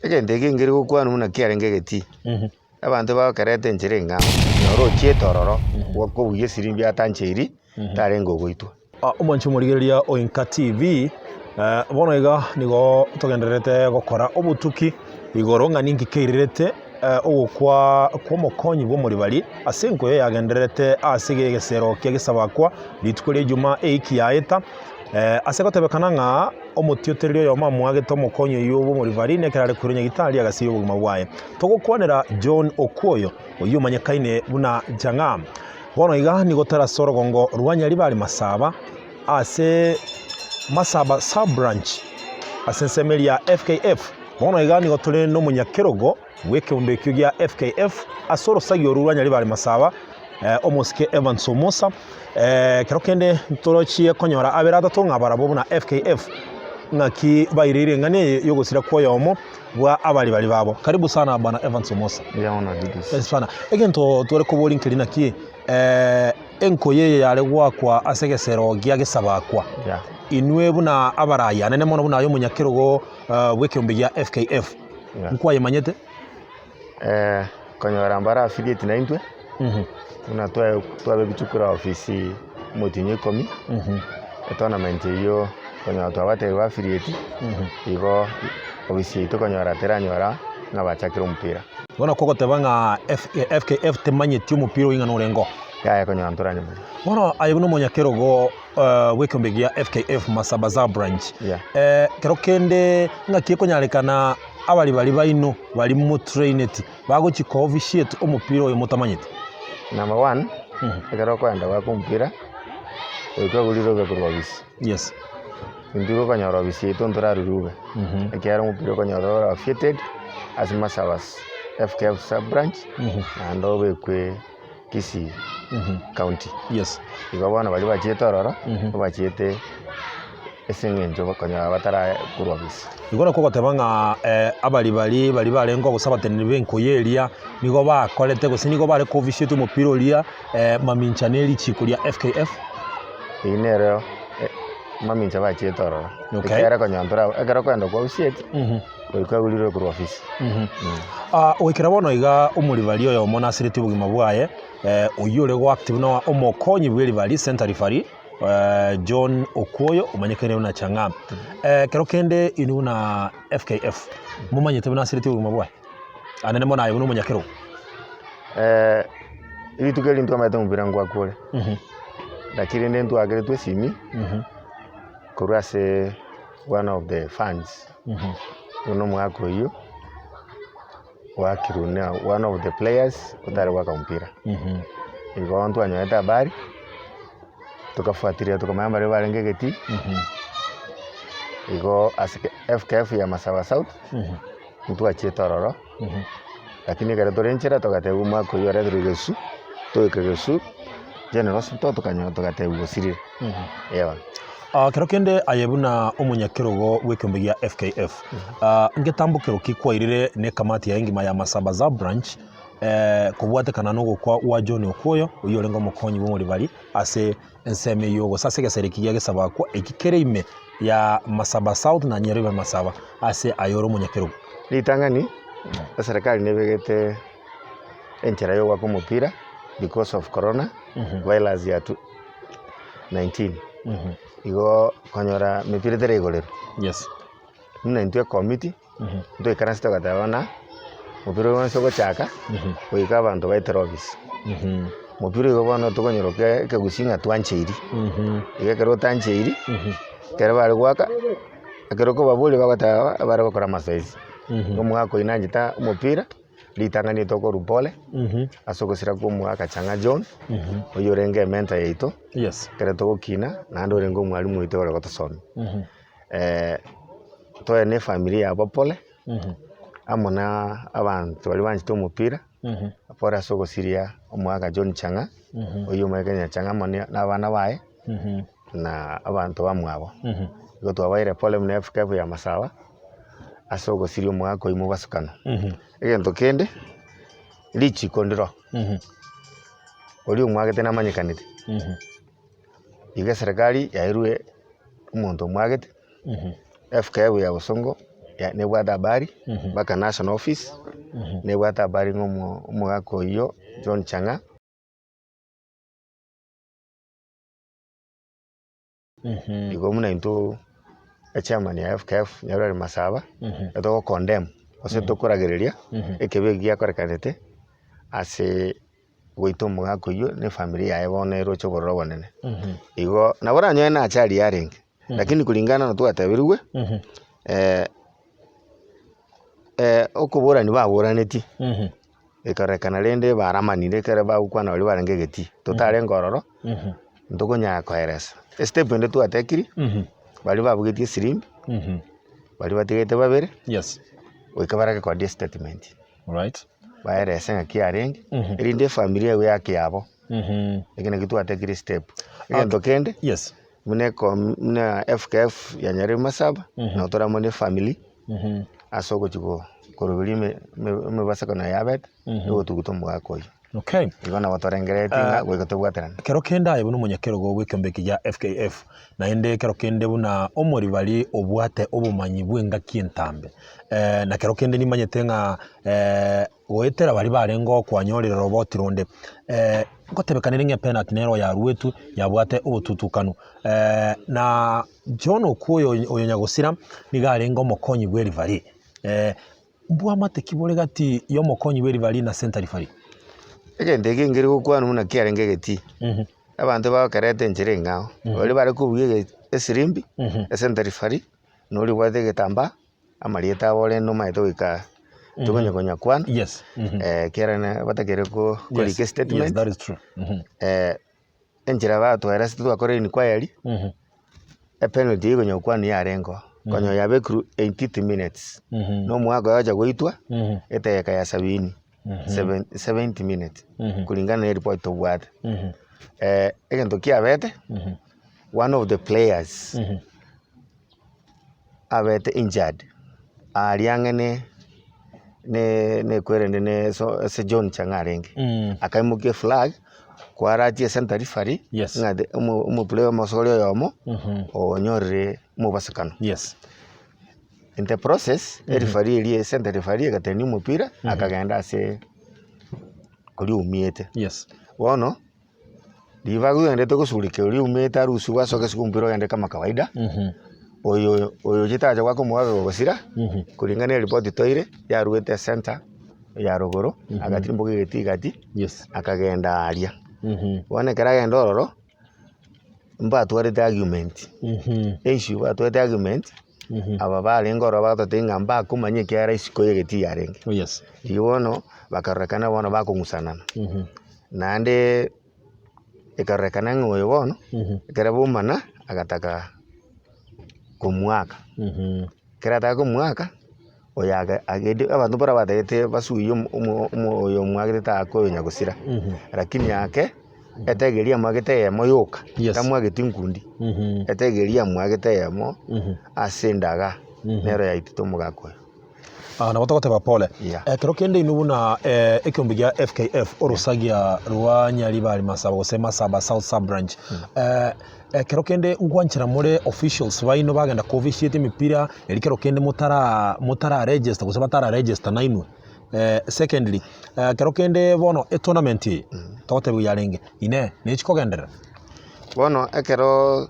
Egento eke nkeri gokwanwa buna kiarenge egetii, abanto bagokereta enchera eng'ao, noro ochiete ororo, gwakobugia esirimbi atancheiri, tarenge ogoitwa. Omwanchi omorigereria o Inka TV, bono iga nigo togendererete gokora obotuki igoro ng'a ninki keirerete ogokwa kw'omokonyi bw'omoribari ase enkoyo yagendererete ase egesero kia gesabakwa rituko ria Ijumaa eiki yaeta, ase gotebekana ng'a omotiotereri oyomo amoagete omokonyi oyio bw'omoribari nekero are koirwa nyagitari agasiria obogima bwaye. Togokwanera John Okuoyo oyio omanyekaine buna Jang'aa. Bono iga nigo tore ase orogongo rwa Nyaribari Masaba ase Masaba sub branch ase ensemo eria ya FKF. Bono iga nigo tore nomonyakerogo bw'ekeombe ekio gia FKF ase orosagi oru rwa Nyaribari Masaba omosike Evans Omosa. Ekero kende ntorochie konyora abere atato ng'a barabwo buna FKF ng'aki baireire eng'ana eye y'ogosira kw'oyomo bwa abaribari babo. Karibu sana bwana Evans Omosa. Mbuya mono Didus. Yes sana. Egento tware koboria nkeri naki enkoyo eye yare goakwa ase egesero gia gesabakwa. Yeah. Inwe buna abarai anene mono buna aye omonyakerogo bw'ekeombe gia FKF, Yeah. nkwayemanyete? Konyora mbare affiliate naintwe, buna twae twabekire korwa ofisi omotienyi o ikomi, etournament eyio konyora twabatebirie ba affiliate, igo ofisi yaito konyora teranyora ng'a bachakire omopira. Bono kogoteba ng'a FKF temanyeti omopira oyio ng'a norenge oo? Yaya konyora ntoranyomanya. Bono aye buna omonyakerogo bw'ekeombe gia FKF Masabaza branch, Yeah. ekero kende ng'aki ekonyarekana abaribari baino baria motraineti bagochia ko officiate omopira oyo motamanyeti? Number one, ekero okoenda goaka omopira, goika ogure rirobe korwa ofisi. Yes. Intwe igo okonyora ofisi yaito ntorarwe rirobe, ekiagera omopira okonyora ore officiated ase Masabas FKF sub branch, naende obekwe Kisii county. Yes. Igo bono baria bachiete ororo, bachiete ase eng'encho bakonyora batara korwa ofisi. Igo nakwo ogoteba ng'a abaribari baria barenge gose abateneneri b'enkoyo eria, nigo bakorete gose nigo bare ko officiate omopira oria mamincha ne richiko ria FKF. Eyio nero mamincha bachiete ororo. Okay. Ekiagera konyora ntora ekero okogenda kwa officiate, goika ogurirwe korwa ofisi. Goikera bono iga omoribari oyomo nasiretie obogima bwaye, oyio ore go act buna omokonyi bw'eribari, center referee, John Okuoyo omanyekaine buna Chang'aa. Ekero kende inwe buna FKF, momanyete buna asiretie obogima bwaye? Anene mono aye buna omonyakerogo. Rituko eri ntwamaete omopira ngwakure, lakini rende ntwakeretwe esimi, korwa ase one of the fans, buna omwaka oyio, oakirwe na one of the players otare goaka omopira. Igo ntwanyorete habari, tokafuatilia tokamanya mbaria barenge egetii, igo ase FKF ya Masaba South, ntwachiete ororo, lakini ekero tore nchera togatebiwa omwaka oyio oreterwe egesu, toika egesu, General Hospital tokanyora togatebiwa osirire, eeh. Kero kende aye buna omonyakerogo bw'ekeombe gia FKF, ngetambokero ki kwairire na ekamati yaye engima ya Masaba Sub Branch kobwatekana nogokwa gwa John Okuoyo, oyio orenge omokonyi bw'omoribari ase ensemo eyio gose ase egesero eki gia Gesabakwa eki kere ime ya Masaba South na Nyaribari Masaba ase aye ore omonyakerogo? Ritang'ani, eserekari nebegete enchera ya ogoaka omopira because of corona virus ya 19. Igo konyora mepira teri igorero. Yes. Buna intwe ekomiti, ntoikaranse togateba buna, mopira oyo bonsi ogochaka, goika abanto baetere ofisi. Mopira oyo bono tokonyora ekegusii ng'a twancheiri, igo ekero otancheiri, ekero bare goaka, ekero okobaboria bagoteba bare gokora amazoezi. Omogaka oyio nanchete omopira. Ritang'ani tokorwa pole ase ogosira kwa omogaka Chang'a John, oyio orenge ementor yaito, Yes. ekero togokina, naende orenge omwalimu oito ore gotosomia. Toe na efamiri yabo pole, amo na abanto baria banchete omopira, pole ase ogosiria omogaka John Chang'a, oyio omanyete ng'a Chang'a amo na abana baye, na abanto bamwabo. Igo twabaire pole buna FKF ya Masawa, ase ogosiria omogaka oyio mobasukano. Egento kende, richiko ndiro, oria omwagete namanyekanete, iga eserekari yairwe omonto omwagete, FKF ya bosongo. ya nebwate habari mpaka national office, nebwate habari ng'a omo omogaka oyio John Chang'a. Igo buna intwe echairman ya FKF Nyarwari Masaba, togo condemn gose tokoragereria ekebe eki giakorekanete ase goita omogaka oyio na efamiri yaye bono eroche obororo obonene. Igo nabo oranyore na achari yarenge, lakini kulingana na twateberigwe okoborani baboranetie. Ekarorekana rende baramanire ekero bagokwana baria barenge egetii, totarenge ororo, ntokonyara koeresa. Estep ende twatekiri, baria babugetie esirimbi, baria batigete babere, Yes. goika bararekondi estatement, Alright. baerese ng'aki yarenge, erinde efamiri ego yake yabo, eke nakio twatekire estep. Egento kende, Yes. buna eko buna FKF ya Nyarebe Masaba, nabo toramone efamiri. Ase ogochia koroberia emebasakano yabete, nigo togotuguta omogaka oyio. Okay. Igo nabo torengereretie ng'a goika tobwaterane. Ekero kende aye buna omonyakerogo bw'ekeombe eke gia FKF, naende ekero kende buna omoribari obwate obomanyi bw'engaki entambe, na kero kende nimanyete ng'a goetera baria barenge okwanyorire roboti ronde, ngotebekanire ng'a epenalty nero yaruetwe yabwate obotutukanu, na John Okuo oyo oyo nyagosira nigo arenge omokonyi bw'eribari. Mbwamate ki bore gati y'omokonyi bw'eribari na center referee? Egento eke nkeri gokwanwa buna kiarenge egetii, abanto bagokereta enchera eng'ao, baria bare kobugia ege esirimbi, ecenter referee, na oria obwate egetambaa, amarieta abo rende omanyete goika tokonya konyakwana, Yes. ekiagera na batakeire ko Yes, korika yes, estatement. that is true. Enchera batwerasete twakora inquiry, epenalty eyio konya gokwana yarenge oo, konya yabekirwe 80 minutes, na omwaka oyo ocha goitwa, edageka ya sabini, seven 70 minutes, kulingana na eripoti tobwate. Egento kiabete, one of the players abete injured, aria ang'e ne ne nekwerende ne eso ase John Chang'a arenge, akaimokia eflag, kwarachia center referee, Yes. ng'a the omo omoplayer omosori oyomo, onyorire omobasokano. Yes. In the process, ereferee eria center referee egatenia omopira, akagenda ase oria oumiete. Yes. Bono, Ribaga ogenderete gosurika oria oumete arusigwe asoke ase omopira ogende kama kawaida, oyo oyo ochete acha goaka omogaka gogosira, kulingana na eripoti toire, yaruete ecentre ya rogoro, agatirimboka egetii gati, Yes. akagenda aria. Bono ekero agenda ororo, mbatwarete argument, issue batwarete argument, aba barenge ororo bagototebi ng'a mbakomanya ekiagera isiko ya egetii yarenge. Oh yes. Riria bono, bakarorekana bono bakong'usanana. Naende ekarorekana ng'a oyo bono, ekero baumana, agataka komoaka. Ekero ataka komoaka, oyo aga agende abanto mbaro batagete basuiye omo omo omo oyo omoagete taaka oyo nyagosira, lakini ake, etegi eria amoagete eyemo yoka, Yes. tamwageti nkundi, etegi eria amoagete eyemo ase endaga, nero yaitete omogaka oyo. Ah, nabo togoteba pole. Yeah. Ekero kende inwe buna eh, ekeombe gia FKF orosagia rwa Nyaribari Masaba gose Masaba South Sub Branch. Eh, ekero kende nkwanchera more officials baino bagenda ko officiate emepira eri kero kende motara motara register gose batara register nainwe. Eh, secondly, eh, kero kende bono etournament eye togotebigwa yarenge inee nechi kogenderera? Bono ekero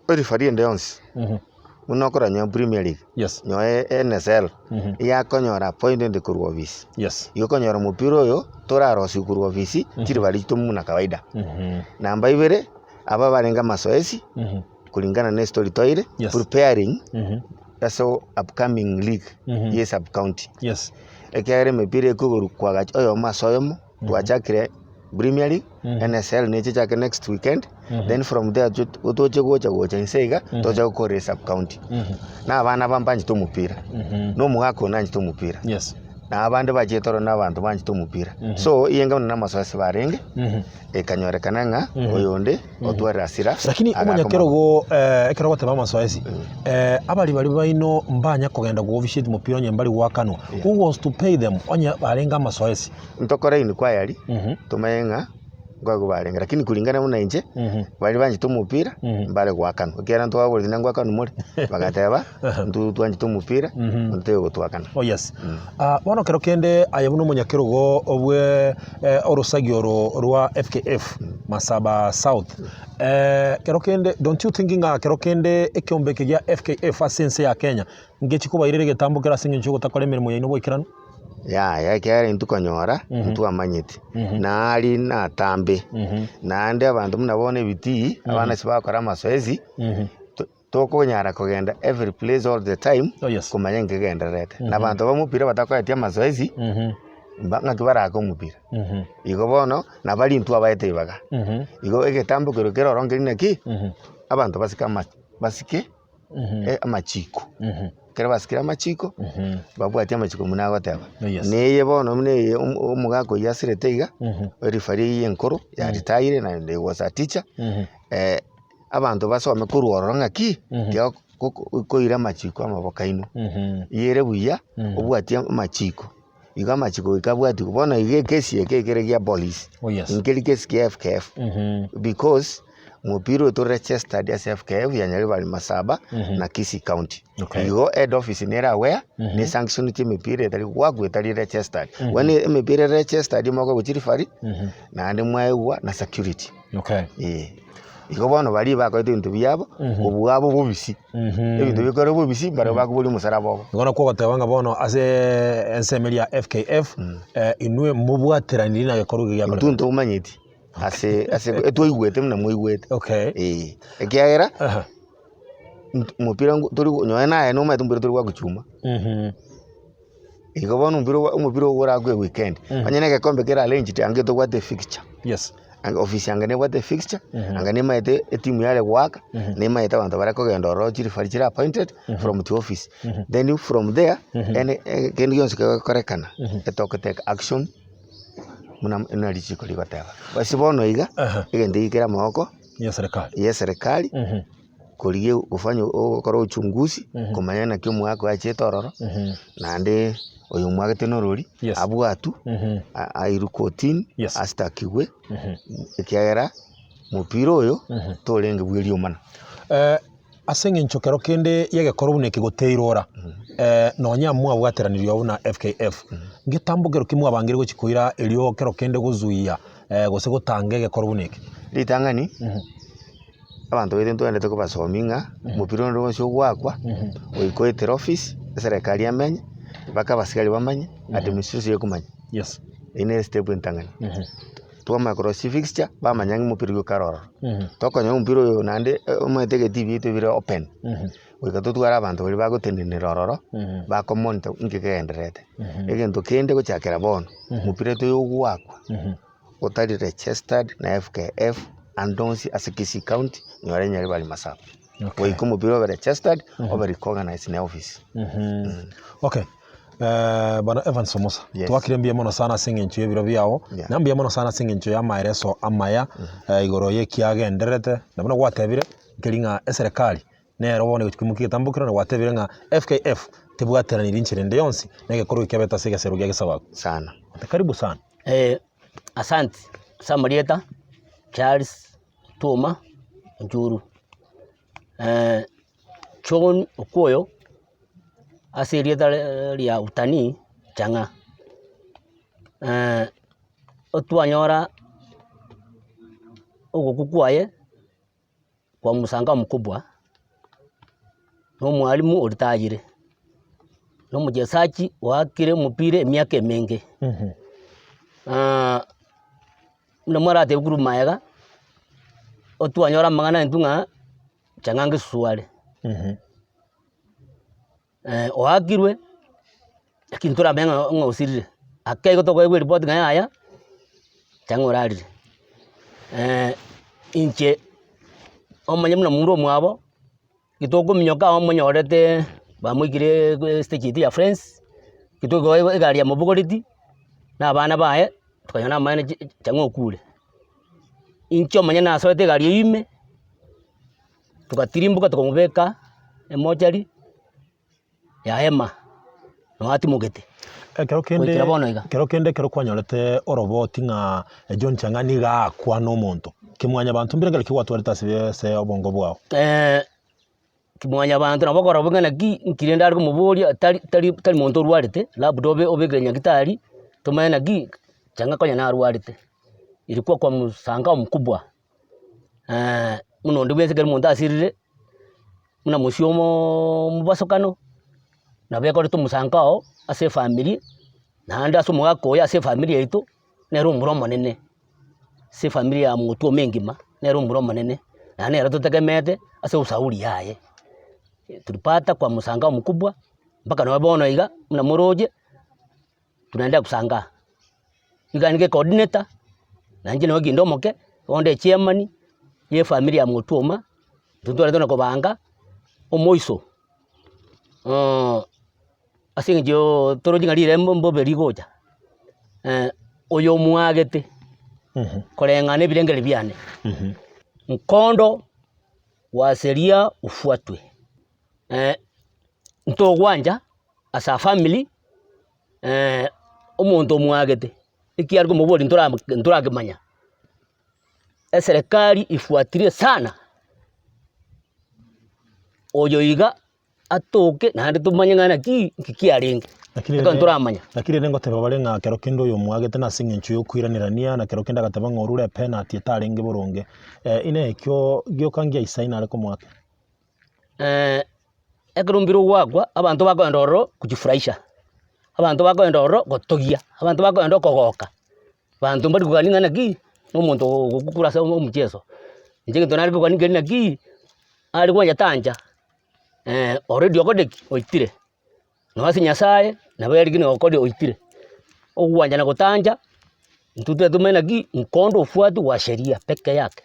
erifari ende yonsi Buna okoranyoa Premier League, Yes. nyoe NSL, yakonyora appointment korwa ofisi. Yes. Igo okonyora omopira oyo torarosiwe korwa ofisi, chiribari chitomu buna kawaida. Namba ibere, aba barenge amasoesi, kulingana na estory toire, Yes. preparing ase upcoming league ye sub county. Yes. Ekiagera emepira ekoigorwa kwagacha oyomo ase oyomo, twachakire Premier League, NSL neche echake next weekend, then from there toche gocha gocha inse iga, toche gokora esub county. Na abana aba mbanchete omopira, na omogaka one nanchete omopira, Yes. na abande bachete ororo na abanto banchete omopira. So, eyio enga buna namasoesi barenge, ekanyorekana ng'a oyonde otwarire hasira, Lakini agaka omonyakerogo eh, ekero ogoteba amasoesi eh, abari baria baino mbanya kogenda go officiate mopira onye mbari goakanwa who was to pay them onye barenge amasoesi Ntokore inquiry, tomanye ng'a. Nkoegwa barenge lakini kulingana buna inche, baria banchete omopira, mbare goakanwa, ekiagera ntwababoretie naende ngoakanwa more, bagateba, intwe twanchete omopira, onde taiyo ogotoakana. Oh yes. Ah, bono kero kende aye buna omonyakerogo obwe orosagi oro rwa FKF Masaba South, kero kende don't you think ng'a kero kende ekeombe eke gia FKF ase ense ya Kenya ngechi kobairera egetambo kere ase eng'encho yogotakora emeremo yaino boikeranu? Yaya, ekiagera intwe konyora, ntwamanyeti, nari natambe, naende abanto buna bono ebitii, abana ase bagokora amazoezi, to- tokonyara kogenda every place all the time, Oh, yes. komanya nki kegendererete. Na abanto ba omopira batakoeti amazoezi, mba ng'aki barake omopira. Igo bono, nabari intwe abaete ribaga. Igo egetambo keria kere ororo nkeri naki, abanto basike ama basike amachiko. Ekero basikire amachiko, babwatie amachiko buna agoteba. Oh, yes. Neye bono buna eye omogaka oyio asirete iga, erifari eyio ya enkoro, yaritayire naende he was a teacher, abanto basome korwa ororo ng'aki, tiga koira amachiko amaboko aino. Iga ere buya, obwatie amachiko, igo amachiko goika abwatiwe. Bono iga ekesi eke ekere gia police, Oh, yes. nkeri kesi kia FKF, because. Mopira oyo tore registered ase FKF ya Nyaribari Masaba na Kisii County. Okay. Igo head office nere aware ne sanctioneti emepira etari goakwa etari registered. Bono emepira ere registered mokoegwa chirifari naende mwaegwa na security. Okay. Eh. Igo bono baria bakorete ebinto biabo, obwabo bobisi. Ebinto bikore bobisi mbarabwo bakoboria omosaraba obo. Igo nakwo ogoteba ng'a bono ase ensemo eria ya FKF, inwe mobwateranirie na gekorwa eke giakorekana. Intwe ntomanyeti. Ase ase etwaigwete buna mwaigwete. Okay. Eh, ekiagera Aha. nt omopira ngo tori nonye naye nomanyete omopira tori gwagochuma. Igo bono omopira ogo omopira ogo orakwe ewikendi, onye na egekombe kere arranged ange tobwate efixture, Yes. ange ofisi ange nebwate efixture, anga nemanyete etimu yare goaka, nemanyete abanto bare kogenda ororo chirifari chire appointed from the office. Then from there, ene kende gionsi kegokorekana, etoke take action. Buna buna richiko rigoteba. Ase bono iga, Aha. egento eke kere amaboko Ya serikali. ya eserekari, korigia gofanya ogokora uchunguzi, komanya naki omwaka oyo achete ororo, naende oyo omwagete norori, Yes. abwatwe, a- airwe kotini, Yes. astakigwe, ekiagera mopira oyo, torenge bwa eriomana. Ase engencho kero kende y'egekorwa buna eke goteirora, nonya mwabwateranirie oo buna FKF, ngetambo kero ki mwabangire gochia koira erio kero kende gozuia gose gotanga egekorwa buna eke? Ritang'ani, abanto baito ntwenerete kobasomia ng'a omopira onde bwensi ogoakwa, goika oetere office, eserekari emenye, mpaka abasigari bamanye, administration ekomanya. Yes. Eyio nere estep entang'ani. Twamanya korosia chifixture, bamanya ng'a omopira oyio okare ororo. Tokonyora omopira oyo naende omanyete egetii biaito bire open, goika totware abanto baria bagotenenera ororo, bakomonitor nki kegendererete. Egento kende gochakera bono, omopira oito oyo ogoakwa, otari registered na FKF ande onsi ase Kisii county, nyora Nyaribari Masaba. Goika omopira obe registered, obe recognized na office. Okay. Bwana Evans Omosa, Yes. twakire mbuya mono sana ase eng'encho y'ebiro biao, Yeah. na mbuya mono sana ase eng'encho y'amaereso amaya igoro y'ekiagendererete, na buna gwatebire, nkeri ng'a eserekari nero bono egochia koimokia egetambo kero na gwatebire ng'a FKF tebwateraniri inchera ende yonsi na egekorwa eke kiabete ase egesero gia Gesabaku. Sana. Karibu sana. Asante ase amarieta Charles Otuoma Onchuru. John Okuoyo ase erieta ria utanii chang'aa. Otwanyora ogokwa kwaye kwa msangao mkubwa, na omwalimu oritayire, na omochesachi oakire omopira emiaka emenge. Buna mwaratebie korwa magega, otwanyora amang'ana intwe ng'a chang'aa ngesusu are. Oakirwe, lakini ntoramanye ng'a ng'a osirire. Ake igo tokoegwa eripoti ng'a yaya, chang'aa orarire. Inche, omanye buna momura omwabo, gitokominyoka omonyorete bamoikire estage yaito ya friends, gitokoigwa egari yamobogoretie, na abana baye, tokanyora namaene chi chang'aa okure. Inche omonyene nasoete egari eywo ime. Togatirimboka tokamobeka emochari ya hema. Noo atimogete. Ekero kende Goikera bono iga. ekero kende ekero kwanyorete oroboti ng'a John Chang'a nigo aakwana omonto, kimwanyabanto mbire nkereki gwatwarete ase ase obongo bwao? Kimwanyabanto nabo okorora bobe ng'a naki, nki rende are komoboria tari tari tari monto orwarete, labda obe obekire nyagetari, tomanye naki, Chang'a konya narwarete. Ilikuwa kwa msangao mkubwa, buna onde bwensi ekero omonto asirire, buna mosio omooo omobasokano, nabo ekoreta omosangao ase efamiri, naende ase omogaka oyo ase efamiri yaito, nere omura omonene, ase efamiri ya motwe ome engima, nere omura omonene, naende nere totegemeete ase usauri yaye. Tulipata kwa msangao mkubwa, mpaka nonye bono iga, buna moroche, tunaendelea kusangaa. Iga nigo ecoordinator, na inche nabo kinde omoke, onde echairman, ya efamiri ya Motwoma, intwe ntwarete na kobanga, omoiso ase eng'encho yoo toroche ng'a rirembo mbobe rigocha, oyo omwagete, koreng'ana ebirengererio biane, nkondo gwaseria ofuatwe, ntogwancha as a family. omonto omwagete, ekiagera komoboria ntora ntorakemanya, eserekari efuatirie sana, oyo iga atoke naende tomanye ng'a naki nki kiarenge, Lakini ekero rende ntoramanya. lakini rende ngoteba bare ng'a kero kende oyo omwagete nase eng'encho ya okoiranerania, na kero kende agateba ng'a orure epenalty etarenge boronge, inee ekio gioka ngiaisaine are komoaka? Ekero ombire ogoakwa, abanto bakoenda ororo kujifurahisha, abanto bakoenda ororo gotogia, abanto bakoenda okogoka, abanto mbari kogania ng'a naki, na omonto ogokura ase omocheso. Inche egento nare kogania nkeri naki, are gwancha tancha, already okorire ki? Oitire. Nonya ase Nyasaye, nabo erigini okorire oitire. Ogwancha na gotancha, intwe totagete tomanye naki, mkondo ofuatwe gwa sheria peke yake.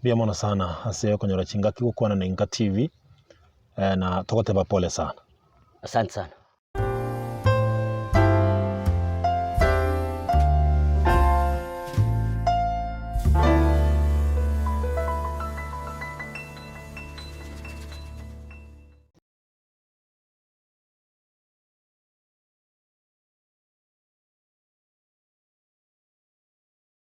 Mbuya mono sana ase okonyora chingaki gokwana na Inka TV, na togoteba pole sana. Asante sana.